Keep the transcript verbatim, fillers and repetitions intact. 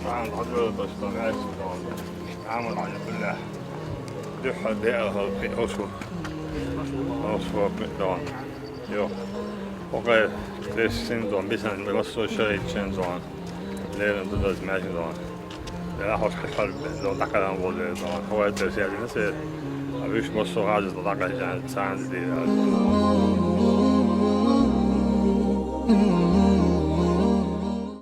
Taan hadırı dostlar, ersin doğan. Aman ayıbıyla. Dühal de ahal pe osu. Osu pe doğan. Yok. O kadar desin doğan. Bir sene nasıl şey için doğan. Lerin de das mecin doğan. Ya hoş bir hal doğan. Takaran boldu doğan. Hava dersi yani nasıl? Abi şu bosu hazır doğan. Sen de değil.